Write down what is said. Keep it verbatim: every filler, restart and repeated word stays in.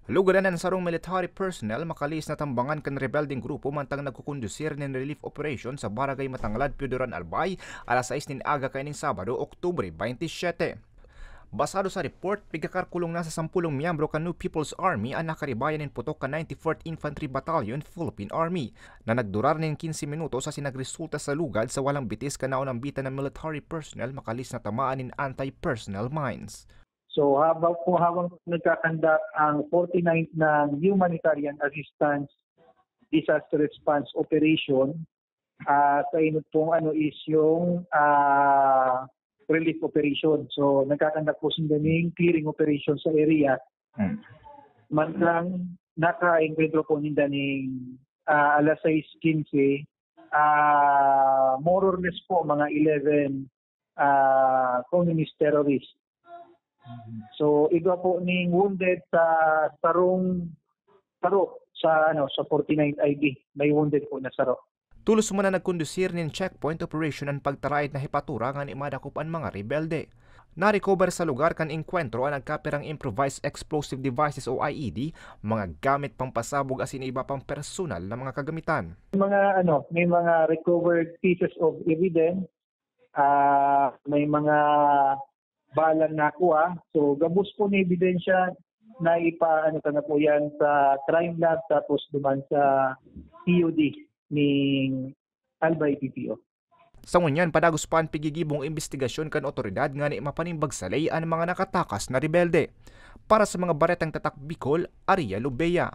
Lugadan an sarong military personnel makalihis na tambangan kan rebeldeng grupo mantang nagkukondusir nin relief operation sa Barangay Matanglad, Pioduran, Albay, alas sais nin aga kaining Sabado, Oktubre twenty-seven. Basado sa report, pigkakarkulong na sa sampulong miyembro kan New People's Army an nakaribayan nin putok kan ninety-fourth Infantry Battalion, Philippine Army, na nagdurar nin quince minutos asin nagresulta sa lugad sa walang bitis kan naunambitan na military personnel makalihis na tamaan nin anti-personnel mines. So, habang po, habang nagkakandak ang forty-ninth na Humanitarian Assistance Disaster Response Operation, ah, sa inot pong ano is yung, ah, relief operation. So, nagkakandak po sinda ning clearing operation sa area. Hmm. Mantang naka-encuentro po ninda ning, ah, alas sais quince, ah, more or less po, mga eleven, ah, communist terrorists. So, igwa po ning wounded sa sarong, saro sa, ano, sa forty-ninth I B. May wounded po na saro. Tolos man na nagkondusir nin checkpoint operation an pagtaraid na hepatura ngani madakop an mga rebelde. Narecover sa lugar kan engkwentro an nagkapirang improvised explosive devices o I E D, mga gamit pampasabog asin iba pang personal na mga kagamitan. May mga, ano, may mga recovered pieces of evidence, ah, may mga balang nakuha. So, gabos po na ebidensya na ipa-, ano ka na po yan sa crime lab tapos duman sa P U D ning Albay P P O. Sa ngunyan, padagos pa an pigigibong imbestigasyon kan otoridad ngani mapanimbag sa ley an mga nakatakas na rebelde. Para sa mga Baretang Tatak Bicol, Aria Lobea.